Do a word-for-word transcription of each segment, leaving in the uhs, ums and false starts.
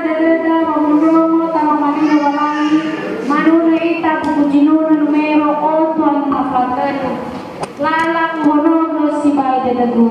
Dödöda wamondrongo Tama Mali Lowalangi, manunu ita buku zinunö numero otu a lima fatölu. Lala uhonogö sibai dödögu.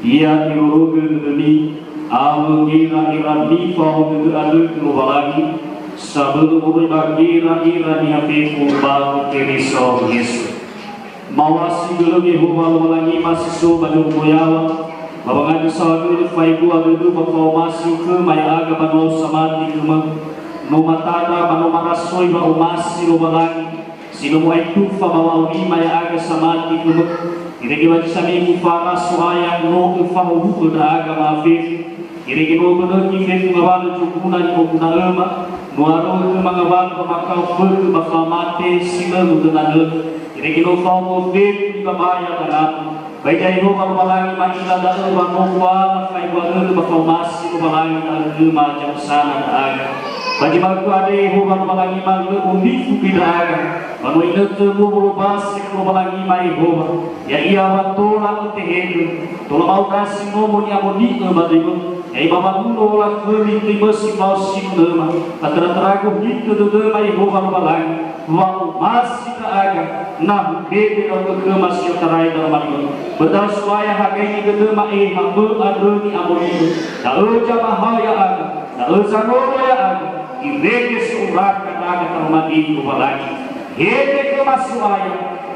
Ia irorogö dödömi, awö gera'era nifahaogögö andrö khö Lowalangi, sabölö moroi ba gera'era niha fefu ba Keriso Yesu. Mawasi gölö Yehowa Lowalangima si so ba zorugo yaŵa, ba wangandrö saohagölö faebua dödö ba fa'omasi khöma ya'aga banua samati khömö, no matandra ba no marasoi wa'omasi Lowalangi, si no mu'aitufa ba wa'aurima ya'aga samati khömö, irege wa zi samigu fara So'aya no öfahuhu'ö ndra'aga ma'afefu, irege no bönögi fefu ngawalö zoguna ni'oguna'öma, no aro'ö khöma ngawalö ba makao fökhö ba famate si lö mudöna nödö, irege no faomo fefu nibabaya danagu, Ba Yehowa Lowalangi ma'ila da'ö wa no u'ala faebua'ögö ba fa'omasi Lowalangi da'ö khöma zamösana ndra'aga. Ba zi ma'ökhö andre Yehowa Lowalangi ma lö olifu khöi ndra'aga, ba no inötö luo wolobasi khö Lowalangi ma Yehowa, ya'ia wa tola ötehegö, tola ma'ondrasi nomo ni'amoni'ö ba döimö, ya'ia ba wangulo olaföli töimö si fao si nunöma, ba töra-töra gohitö dödöma Yehowa Lowalangi, wa'omasi ndra'aga, na hubede ndra'ugö khöma si otarai daroma li-Mö. Börö da'ö So'aya hagaigi dödöma ehe hamö andrö ni'amoni'ö. Da'ö zamahao ya'aga, da'ö zanono ya'aga, irege so'uraka ndra'aga taroma li-Mö Lowalangi. Hede khöma So'aya,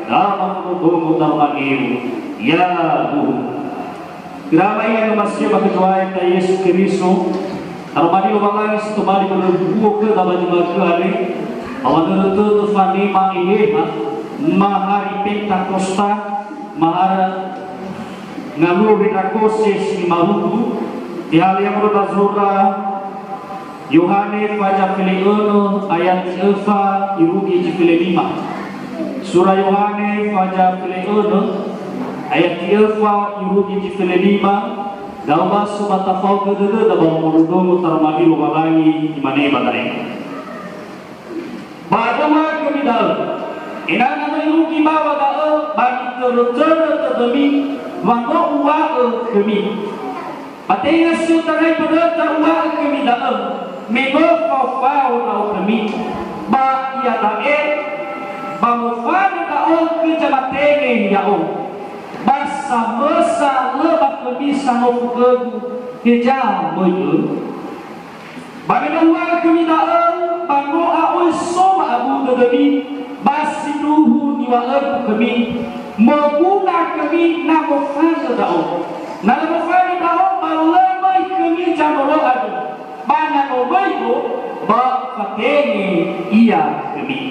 da ba fondrondrongo taroma li-Mö. Yaduhu. Ira ama ira ni'omasi'ö ba khö Zo'aya ya'ita Yesu Keriso, taroma li Lowalangi si tobali mölö huhuo khöda ba zi ma'ökhö andre, ba wanörö tödö fanema Eheha, mahari Pentakosta, mahara ngaluo Pentakosta si lima wulu, tehalia moroi ba zura Yohane faza fele önö ayati öfa irugi zi fele lima. Sura Yohane faza fele önö ayati öfa irugi zi fele lima, da'ö ba so ba tafaogö dödöda ba wamondrondrongo taroma li Lowalangi, imane ba da'e. Ba döma'ö khömi da'ö, ena'ö na no irugi bawa da'ö ba mitörötörö tödömi wa no uŵa'ö khömi. Ba tenga si otarai mböröta uŵa'ö khömi da'ö, me no fao-fao ndra'o khömi. Ba iada'e, ba mofanö ndra'o khö zamatenge ya'o. Ba samösa lö ba khömi sangofu khögu, heza möi'ö? Ba me no uŵa'ö khömi da'ö, ba no a'oi so wa'abu dödömi, ba sindruhu niŵa'ögu khömi, moguna khömi na mofanö ndra'o. Na lö mofanö ndra'o, ba lö möi khömi zamolo andrö, ba na no möi'ö, ba fatenge ia khömi.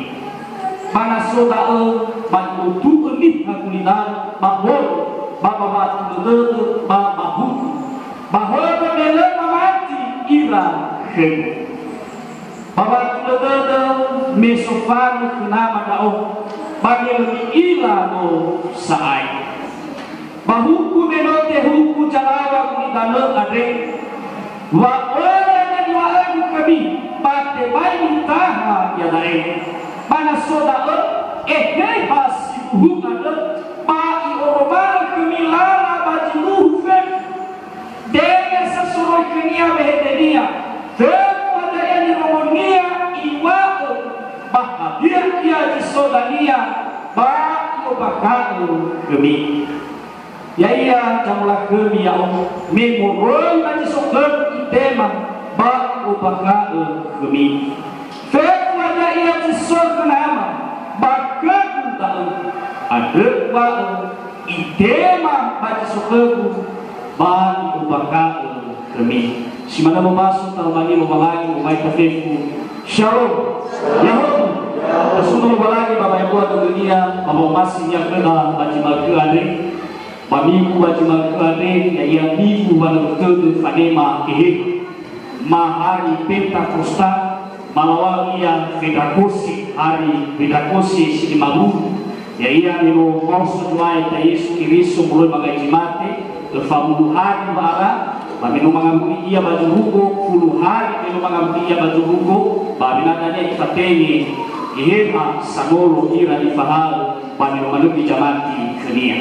Ba na so da'ö, ba i'otu'ö niha gulidanö, ba horö, ba ba wa'atulö dödö, ba ba huku. Ba horö me lö mamati ira khögu. Ba wa'atulö dödö me sofanö khö Nama ndra'o, ba me lö mi'ila no sa'ae. Ba huku me no tehuku zalaŵa gulidanö andre, wa öre na niŵa'ögu khömi, ba tebai mitaha iada'e. Ba na so da'ö, Eheha si buhu andrö, ba i'oromarö khömi lala ba zi nuhu fefu. Tenga sa soroi khönia wehedenia, fefu hadia ia nirongonia iŵa'ö, ba hadia ia zi so dania, ba i'ombakha'ö khömi. Ya'ia zamolakhömi ya'o, me moroi ba zi so khögu itema, ba i'ombakha'ö khömi. Fefu hadia ia zi so khö Nama, ba khögu da'ö, andrö uŵa'ö, itema ba zi so khögu, ba i'ombakha'ö khömi. Si manö momaso, ta'omali Lowalangi, omai tafefu. Shalom. Ya'ahowu. Tasuno Lowalangi ba wa'ebua dödönia, ba wa'omasinia khöda ba zi ma'ökhö andre. Ba migu ba zi ma'ökhö andre, ya'ia migu wanörö tödö fanema Eheha. Ma hari Pentakosta, malaŵa'ö ia Fendrakose, hari Fendrakose si lima wulu. Ya'ia me no maoso Zo'aya ita Yesu Keriso moroi ba ngai zi mate, öfa wulu hari wa'ara, ba me no mangawuli ia ba zorugo, fulu hari me no mangawuli ia ba zorugo, ba me na dania ifatenge, Eheha sanolo ira nifahaö, ba me no manögi zamati khönia.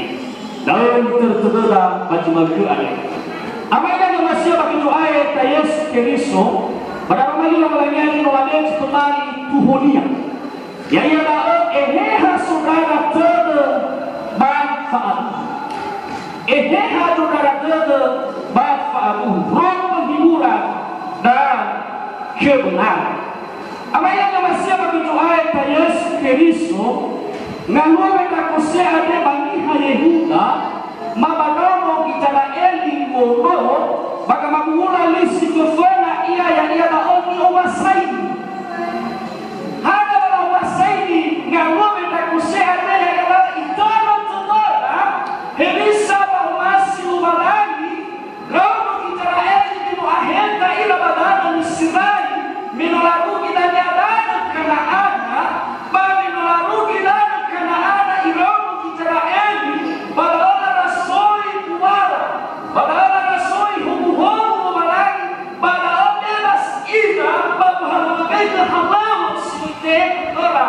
Da'ö nitörö tödöda ba zi ma'ökhö andre. Ama ina ni'omasi'ö ba khö Zo'aya ita Yesu Keriso, ba daroma li Lowalangi andrö no lamezi tobali tuhonia. Ya'ia da'ö Eheha sondrara tödö ba fa'aduhu. Eheha sondrara tödö ba fa'aduhu. Rombö hibura dan kebenaran. Ama ina ni'omasi'ö ba khö Zo'aya ita Yesu Keriso, ngaluo Fendrakose andre ba niha Yehuda, ma ba nomo Gizera'eli mono, ba gamabu'ula li si föföna ia, ya'ia da'ö ni'ombasaini. Hana wa la'ombasaini ngaluo Fendrakose andre, ya'ia da'ö itörö tödöra hewisa wa'omasi Lowalangi, Ndraono Gizera'eli me no aheta ira ba danö Misrai, me no larugi dania danö Kana'ana, ba me no larugi danö Kana'ana iraono Gizera'eli, ba da'ö larasoi buala, ba da'ö larasoi howuhowu Lowalangi, ba da'ö bebas ira ba wahalaŵögö halawö si no itehegö khöra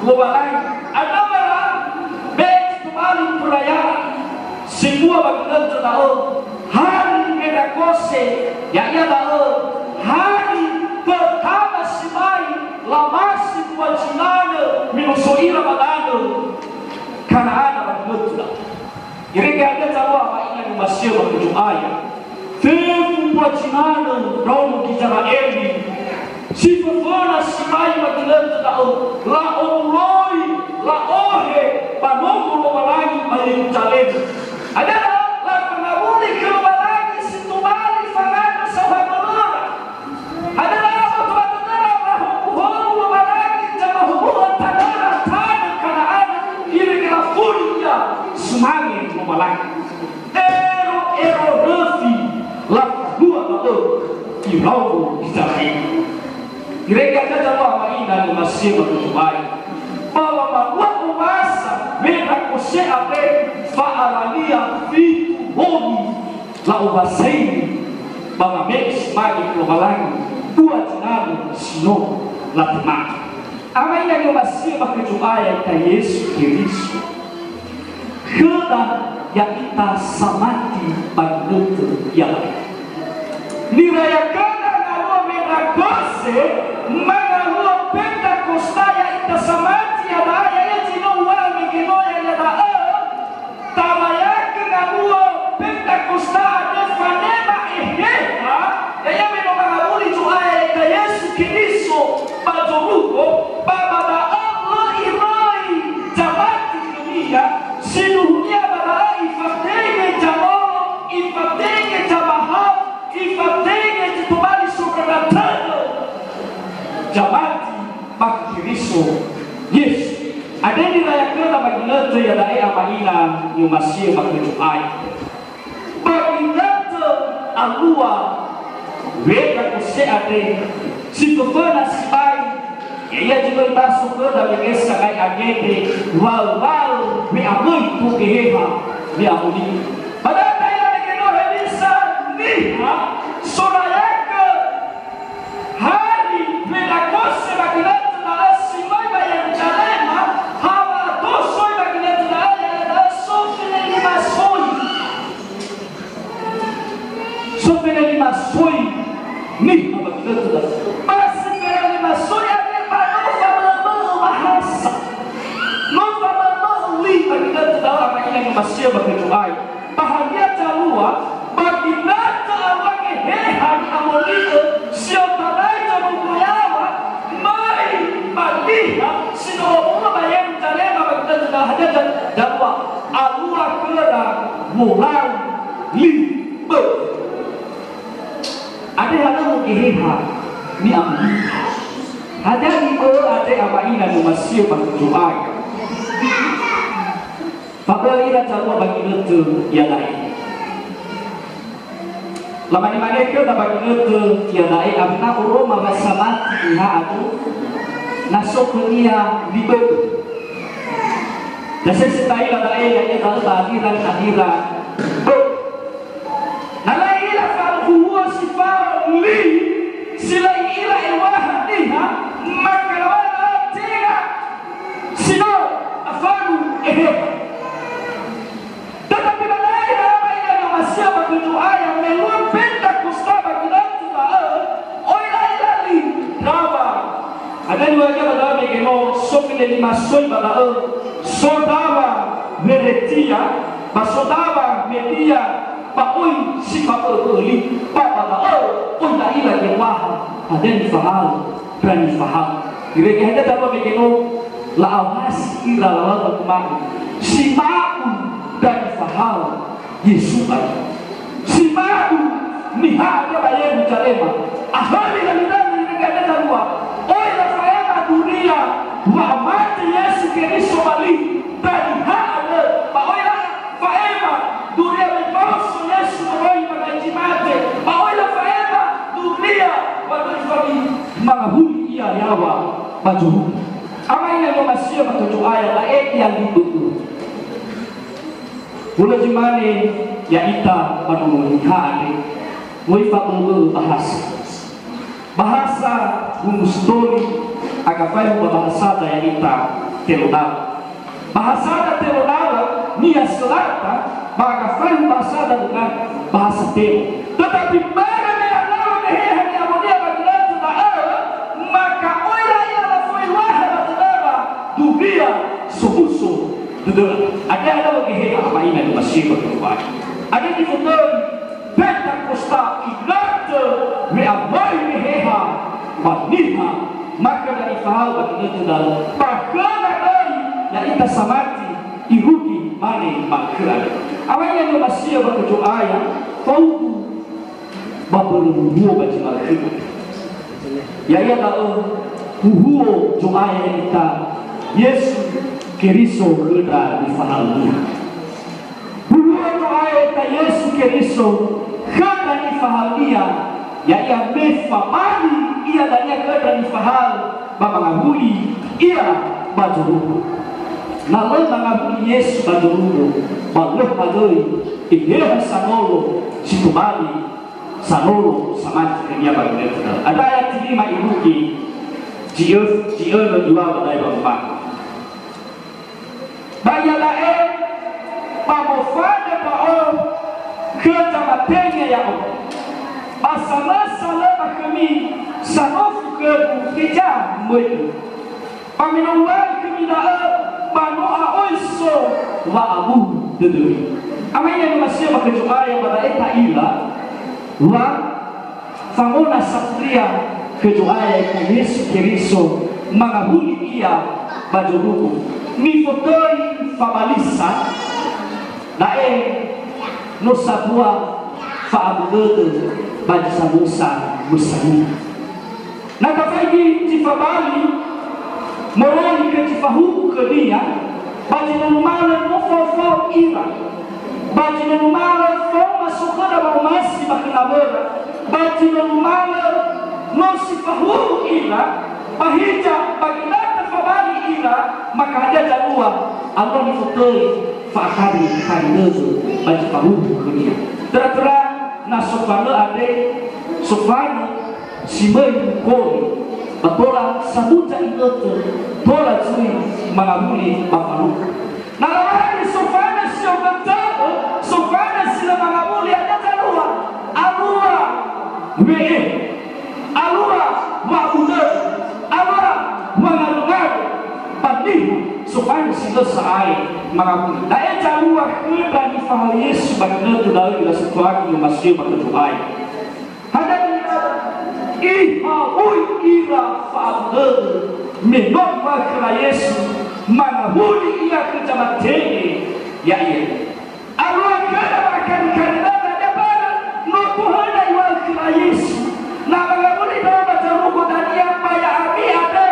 Lowalangi. Andrö wa la, be tobali perayaan sebua ba ginötö da'ö. Hari Fendrakose, ya'ia da'ö hari pertama sibai lamasi mbua zinanö me no so ira ba danö Kana'ana ba ginötö da'ö. Irege andrö zalua ba ina ni'omasi'ö ba khö Zo'aya. Fefu mbua zinanö ndraono Gizera'eli. Si föföna sibai ba ginötö da'ö, la'owuloi, la'ohe ba nomo Lowalangi ba Yeruzalema. Hadia da'ö? Lafangawuli khö Lowalangi si tobali fangandrö saohagölöra. Hadia da'ö? Aboto ba dödöra wa howuhowu Lowalangi zamahowu'ö tanöra tanö Kana'ana, irege lafuli ia sumange Lowalangi. Ero-ero röfi lafalua da'ö iraono Gizera'eli. Irege andrö zalua ba ina ni'omasi'ö ba khö Zo'aya. Ba wa'amalua omasa Fendrakose andre fa'arania fitu wolu la'ombasaini ba wame'e simange Lowalangi mbua zinanö si no latema'ö. Ama ina ni'omasi'ö ba khö Zo'aya ita Yesu Keriso. Khöda ya'ita samati ba ginötö iada'a. Nirayagöna ngaluo Fendrakose, ma ngaluo Pentakosta ya'ita samati iada'a, ya'ia zi no uŵa'ö mege no ya'ia da'ö, tabayagö ngaluo Pentakosta andrö fanema Eheha, ya'ia me no mangawuli Zo'aya ya'ita Yesu Keriso ba zorugo, ba ba da'ö lö iröi zamati khönia, sindruhunia ba da'ö ifatenge zamolo, ifatenge zamahao, ifatenge zi tobali sondrara tödö zamati ba Keriso Yesu. Andre niraya khöda ba ginötö iada'e ama ina ni'omasi'ö ba khö Zo'aya. Ba ginötö alua Wendra Kose andre, si föföna sibai, ya'ia zi no ibaso khöda wegesa gai agende, waö-waö we'amöi tua Geheha ni'amoni'ö. Ba da'ö ta'ila mege no hewisa niha sorayagö hari Wendra Kose ba ginötö da'ö si möi ba Yeruzalema, ha wa'ato soi ba ginötö da'ö, ya'ia da'ö sofele lima soi. Sofele lima soi niha ba ginötö da'ö. Ba si fele lima soi andre ba no famö'ömö'ö bahasa. No famö'ömö'ö li ba ginötö da'ö ama ina ni'omasi'ö ba khö Zo'aya. Ba hadia zalua? Ba ginötö alua Geheha ni'amoni'ö si otarai zorugo yaŵa, möi ba niha si no omu'ö ba Yeruzalema ba ginötö da'ö. Hadia za-, zalua? Alua khöra wolau li bö'ö. Andre halöŵö Geheha ni'amoni'ö. Hadia ibö'ö andre ama ina ni'omasi'ö ba khö Zo'aya? Fabö'ö ira zalua ba ginötö iada'e. Lamane-mane khöda ba ginötö iada'e, awena oroma wa samati niha andrö, na so khönia li bö'ö. Dasese ta'ila da'e, ya'ia da'ö ba aliran-aliran bö'ö. Na lö i'ila fa'ahuhuo si fao li, si lö i'ila eŵaha niha, maka lawa'ö da'ö tenga si no afanu Eheha. Tetapi ba da'e ama ina ni'omasi'ö ba khö Zo'aya, me luo Pentakosta ba ginötö da'ö, oi la'ila li, ndrawa. Hadia niŵa'ö ba da'ö mege no sofele lima soi ba da'ö, so ndrawa Weretia, ba so ndrawa Media, ba oi si fabö'öbö'ö li, ba ba da'ö oi la'ila eŵaha hadia nifahaö ndra nifahaö. Irege hadia zalua mege no la'aohasi ira lawa'ö ba guma'ö, si ma'u ndra nifahaö Yesu andrö. Si ma'u niha andrö ba Yeruzalema. Ahöli lalidanö irege hadia zalua. Oi lafa'ema duria wa'amate Yesu Keriso ba li ndra niha andrö. Ba oi lafa'ema duria me baoso Yesu moroi ba gai zi mate. Ba oi lafa'ema duria ba doi fami mangawuli ia yaŵa ba zorugo. Ama ina ni'omasi'ö ba khö Zo'aya, da'e ia li bö'ö. Hulö zi mane ya'ita ba nono niha andre, möi fabö'öbö'ö bahasa. Bahasa Gunungsitoli, agafaehu ba bahasada ya'ita Tero Dawa. Bahasada Tero Dawa, niha Selatan, ba agafaehu bahasada dengan bahasa Tero. Tetapi börö me alaŵö Geheha ni'amoni'ö ba ginötö da'ö, maka oi la'ila lafoi eŵaha ba dödöra duria somuso dödöra. Hadia alaŵö Geheha ama ina ni'omasi'ö ba khö Zo'aya? Hadia nifotöi Pentakosta, ginötö we'amöi Geheha ba niha, maka ndra nifahaö ba ginötö da'ö, ba khöda döi ya'ita samati irugi mane ma'ökhö andrö. Ama ina ni'omasi'ö ba khö Zo'aya, faudu ba mbörö huhuo ba zi ma'ökhö. Ya'ia da'ö huhuo Zo'aya ya'ita Yesu Keriso khö ndra nifahaö-Nia. Huhuo Zo'aya ya'ita Yesu Keriso khö ndra nifahaö-Nia, ya'ia me fabali Ia dania khö ndra nifahaö ba mangawuli Ia ba zorugo. Na lö mangawuli Yesu ba zorugo, ba lö halöi Eheha sanolo si tobali sanolo samati khö-Nia ba ginötö da'ö. Andrö ayati lima irugi zi ö-, zi önö dua ba da'e ba mbanua. Ba iada'e, ba mofandrö ndra'o khö zamatenge ya'o, ba samösa lö ba khömi sanofu khögu heza möi'ö. Ba me no uŵa'ö khömi da'ö, ba no a'oi so wa'abuhu dödömi. Ama ina ni'omasi'ö ba khö Zo'aya, ba da'e ta'ila wa fangona safuria khö Zo'aya ya'ita Yesu Keriso mangawuli Ia ba zorugo. Nifotöi fabalisa da'e no sambua fa'abu dödö ba zi samösa mösania. Na tafaigi zi fabali, Moroi khö zi fahuku khönia, ba zi no numalö no fao-fao ira, ba zi no numalö faoma so khöra wa'omasi ba khö nawöra, ba zi no numalö no si fahuku ira, ba hiza ba ginötö fabali ira, maka hadia zalua, alua nifotöi fa'akari-kari dödö ba zi fahuku khönia. Töra-töra na sofanö andre, sofanö si möi mukoli, ba tola sabuta inötö, tola zui mangawuli ba faluku. Na lawani sofanö si ogötö'ö, sofanö si lö mangawuli, hadia zalua, alua we'e, alua wa'udö, alua wangalu-ngalu, ba niha sofanö si lö sa'ae mangawuli. Da'e zalua khöndra nifahaö Yesu ba ginötö da'ö, ira satuagu ni'omasi'ö ba khö Zo'aya. Hadia, I'awui ira fa'abölö me no iŵa'ö khöra Yesu, mangawuli ia khö zamatenge ya'ia. Alua khöra wa'akari-kari dödö, hadia börö? No tohöna iŵa'ö khöra Yesu, "Na mangawuli ndra'o ba zorugo dania, ba ya'ami andre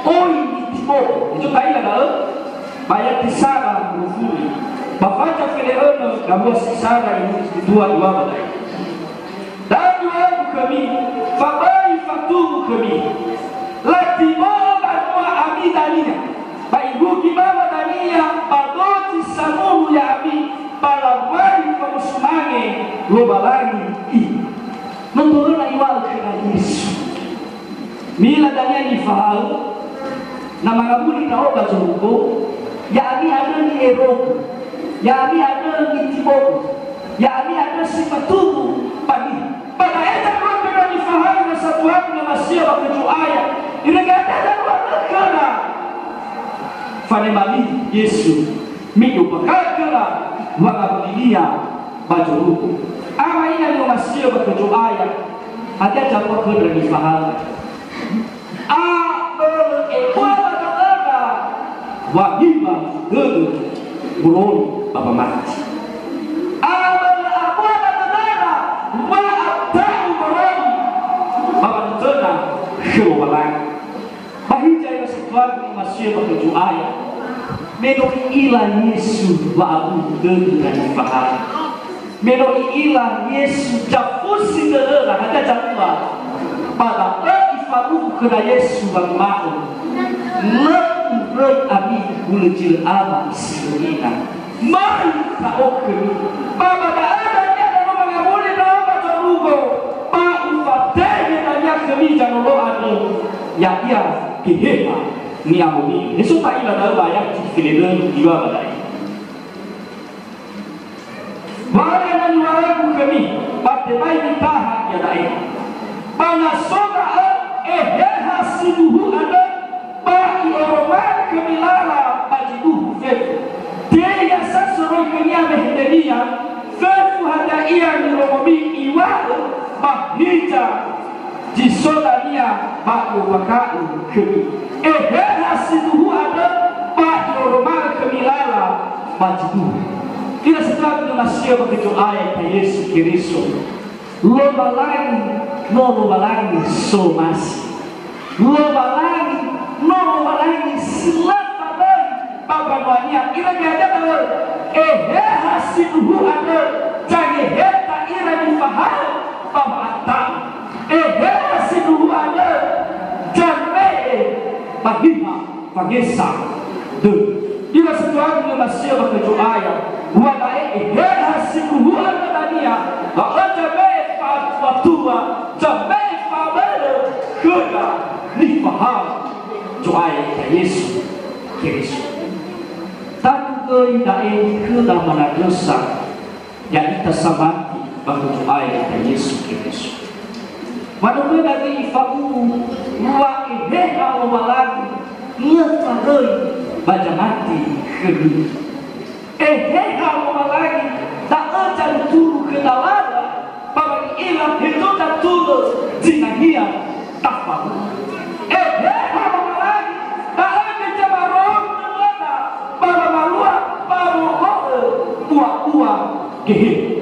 oi nitibo'ö." Hezo ta'ila da'ö? Ba ayati sara ngofuli. Ba faza fele'önö, dawua si sara irugi dua iŵa'ö ba da'e. Da'ö niŵa'ögu khömi, fa böi fatuwu khömi. Latibo'ö banua ami dania, ba irugi bawa dania, ba dozi samunu ya'ami, ba lamai famosumange Lowalangi ira. No tohöna iŵa'ö khöra Yesu. Mi'ila dania nifahaö, na mangawuli ndra'o ba zorugo, ya'ami andrö ni'erogu, ya'ami andrö nitibo'ö, ya'ami andrö si fatuwu ba niha. Ba da'e zalua khöndra nifahaö, ira satuagu ni'omasi'ö ba khö Zo'aya. Irege hadia zalua khöra. Fanema li Yesu, mi'ombakha'ö khöra wangawulinia ba zorugo. Ama ina ni'omasi'ö ba khö Zo'aya, hadia zalua khöndra nifahaö? Abölö ebua ba dödöra wangila dödö moroi ba wamati. Abölö abua ba dödöra wa'ata'u moroi ba wanötöna khö Lowalangi. Ba hiza, ira satuagu ni'omasi'ö ba khö Zo'aya, me no i'ila Yesu wa'abölö dödöra nifahaö. Me no i'ila Yesu zafusi dödöra, hadia zalua? Ba da'ö ifabu'u khöda Yesu wanguma'ö, "Lö uröi ami hulö zi lö ama si lö ina. Möi ndra'o khömi." Ba ba da'ö dania na no mangawuli ndra'o ba zorugo, ba ufatenge dania khömi zanolo andrö, ya'ia Geheha ni'amoni'ö. Hezo ta'ila da'ö ba ayati fele'önö iŵa'ö ba da'e. Wa ira na niŵa'ögu khömi, ba tebai mitaha iada'e. Ba na so da'ö Eheha sindruhu andrö, ba i'oroma'ö khömi lala ba zi duhu fefu. Tenga sa soroi khönia wehedenia, fefu hadia ia nirongomi iŵa'ö, ba hiza zi so dania ba i'ombakha'ö khömi. Eheha sindruhu andrö ba i'oroma'ö khömi lala ba zi duhu. Ira satuagu ni'omasi'ö ba khö Zo'aya ya'ita Yesu Keriso. Lowalangi no Lowalangi somasi. Lowalangi no Lowalangi si lö faböi ba mbanua-Nia. Irege hadia da'ö? Eheha sindruhu andrö zangeheta ira nifahaö ba wa'ata'u. Eheha sindruhu andrö zame'e ba niha wangesa dödö. Ira satuagu ni'omasi'ö ba khö Zo'aya, wa da'e Eheha sindruhu andrö dania, da'ö zame'e fa'atua-tua, zame'e fa'abölö khöda nifahaö Zo'aya ya'ita Yesu Keriso. Tatu göi da'e khöda manandrösa ya'ita samati ba khö Zo'aya ya'ita Yesu Keriso. Wa no khöda göi ifabu'u wa Eheha Lowalangi lö faröi ba zamati khömi. Eheha Lowalangi da'ö zaluturu khö dalala, ba wa'ila hezo datulö zinahia tafabu'u. Eheha Lowalangi da'ö me zamaronö dödöda, ba wamalua, ba wolo'ö buabua Geheha.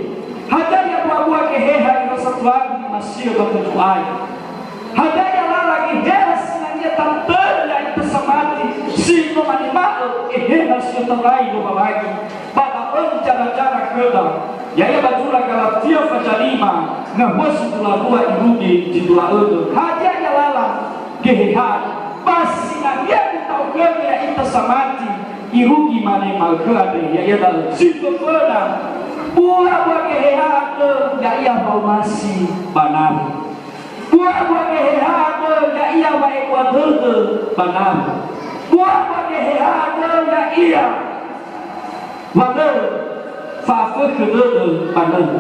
Hadia ia buabua Geheha, ira satuagu ni'omasi'ö ba khö Zo'aya? Hadia ia lala Geheha sinangea tatörö ya'ita Torai Lowalangi, ba da'ö nijarajara khöda, ya'ia ba zura Galatia faza lima, ngawua si dua dua irugi zi dua ödö. Hadia ia lala Geheha? Ba sinangea göta'ö khöda ya'ita samati, irugi mane ma'ökhö andre, ya'ia da'ö, si föföna. Bua-bua Geheha andrö, ya'ia wa'omasi ba nawö. Bua-bua Geheha andrö ya'ia wa'ebua dödö ba nawö. Bua-bua Geheha andrö ya'ia wa lö fa'afökhö dödö ba nawö.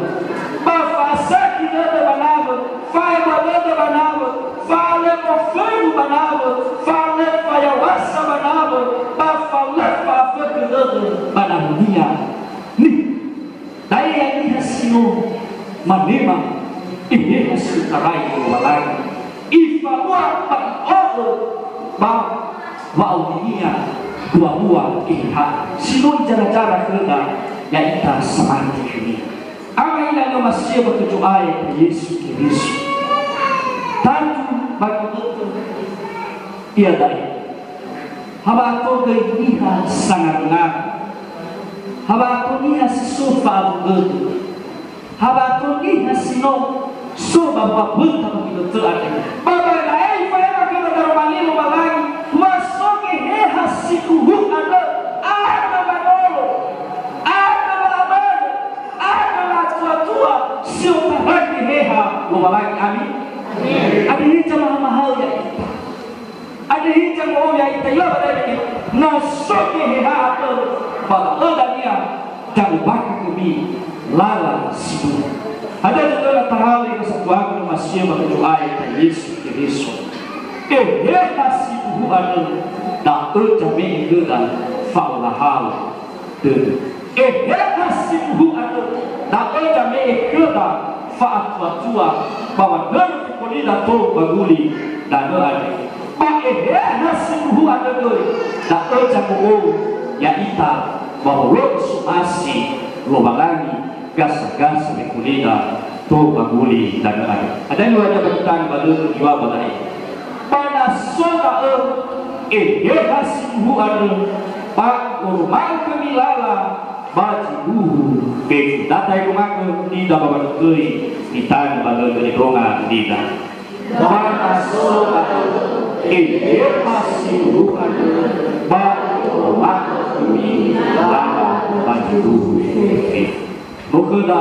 Ba fa'asökhi dödö ba nawö, fa'ebua dödö ba nawö, fa lö mofönu ba nawö, fa lö fayaŵasa ba nawö, ba fa lö fa'afökhö dödö ba nawönia. Nih. Da'e ia niha si no manema Eheha si no tarai Lowalangi. Ifalua ba i'o'ö ba wa'aurinia dua-dua Eheha si no ijarajara khöda ya'ita samati khönia. Ama ina ni'omasi'ö ba khö Zo'aya Yesu Keriso. Tatu ba ginõtö iada'e. Ha wa'ato göi niha sangarungaru. Ha wa'ato niha si so fa'abu dödö. Ha wa'ato niha si no so ba mböta ba ginõtö andre. Ba ba da'e ifa'ema khöda daroma li Lowalangi, wa so Geheha sindruhu andrö, andrö ba nolo, andrö ba abölö, andrö ba atuatua, si otarai Geheha Lowalangi. Amin. Amin. Andre heza mahamahaö ya'ita. Andre heza mo'oya ita ia ba da'e, na so Geheha andrö, ba da'ö dania zangombakha khömi lala sindruhu. Hadia zötö na tahalö ira satuagu ni'omasi'ö ba khö Zo'aya Yesu Keriso. Eheha sindruhu andrö, da'ö zame'e khöda fa'olahalö dödö. Eheha sindruhu andrö, da'ö zame'e khöda fa'atuatua ba wanörö fekolida tou ba guli danö andre. Ba Eheha sindruhu andrö göi, da'ö zango'ou ya'ita ba wolo'ö somasi Lowalangi gasa-gasa fekolida tou ba guli danö andre. Hadia niŵa'ö ba gitanö ba dödö niŵa'ö ba da'e. Ba na so da'ö Eheha sindruhu andrö, ba i'oroma'ö khömi lala ba zi duhu fefu. Da ta'edongagö nida ba wanötöi nitanö ba dödö endronga nida. Ba na so da'ö Eheha sindruhu andrö, ba i'oroma'ö khömi lala ba zi duhu fefu. No khöda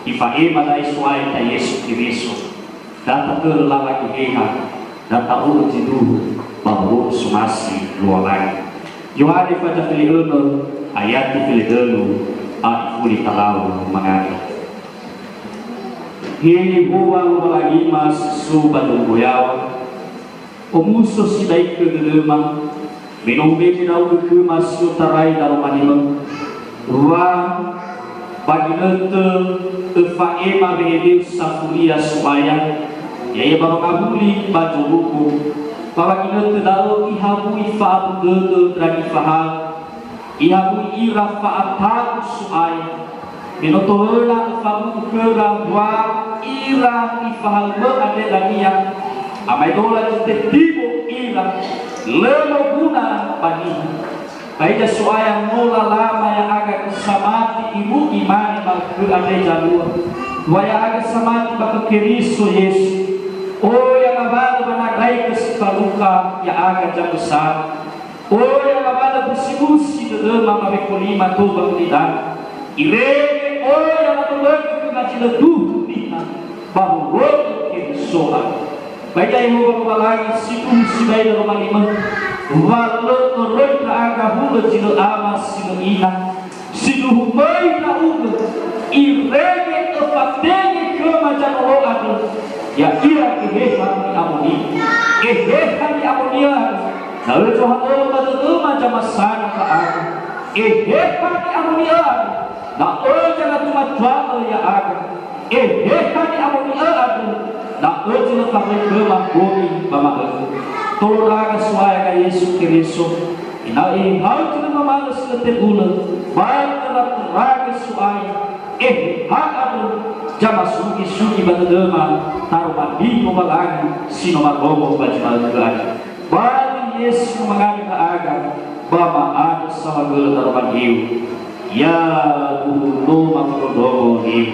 ifa'ema da'e So'aya Yesu Keriso. Da tatörö lala Geheha, da ta'o'ö zi duhu ba wolo'ö somasi Lowalangi. Yohane faza fele önö, ayati fele dölu, a ifuli talau mangandrö. He Yehowa Lowalangima si so ba döi goyaŵa, omuso sibai khö dödöma, me no umete ndra'ugö khöma si otarai daroma li-Mö, wa ba ginötö öfa'ema wehedeu safuria So'aya, ya'ia ba wangawuli ba zorugo, ba ba ginötö da'ö ihawi fa'abu dödö ndra nifahaö, ihawi ira fa'ata'u So'aya. Me no tohöla öfabu'u khöra wa ira nifahaö-Mö andre dania, amaedola zi tetibo ira, lö moguna ba niha. Ba hiza So'aya no lalama ya'aga samati irugi mane ma'ökhö andre zalua, wa ya'aga samati ba khö Keriso Yesu. Oya ngawalö wanandraigö si falukha ya'aga zamösara. Oya ngawalö busi-busi dödöma ba wekolima tou ba gulidanö. Irege oya ladödögö khöma zi lö duhu niha ba wolo'ö Keriso andrö. Ba hiza Yehowa Lowalangi sindruhu sibai daroma li-Mö, wa lö öröi ndra'aga hulö zi lö ama si lö ina, sindruhu möi ndra'ugö, irege öfatenge khöma zanolo andrö, ya'ia Geheha Ni'amoni'ö. Eheha Ni'amoni'ö andrö, da'ö zohalöŵö ba dödöma zamasana ndra'aga. Eheha Ni'amoni'ö andrö, da'ö zangatumatua'ö ya'aga. Eheha Ni'amoni'ö andrö, da'ö zi lö fahöi khöma khömi ba ma'ökhö. Toloraga So'aya Yesu Keriso, ena'ö Ehehau zi lö mamalö si lö tebulö, ba töra-töraga So'aya, Eheha andrö, zamasugi-sugi ba dödöma, taroma li Lowalangi si no malomo ba zi ma'ökhö andrö. Ba li Yesu mangandrö ndra'aga, Ba ma'andrö saohagölö daroma hiu, ya duhu no mafondrongo hiu.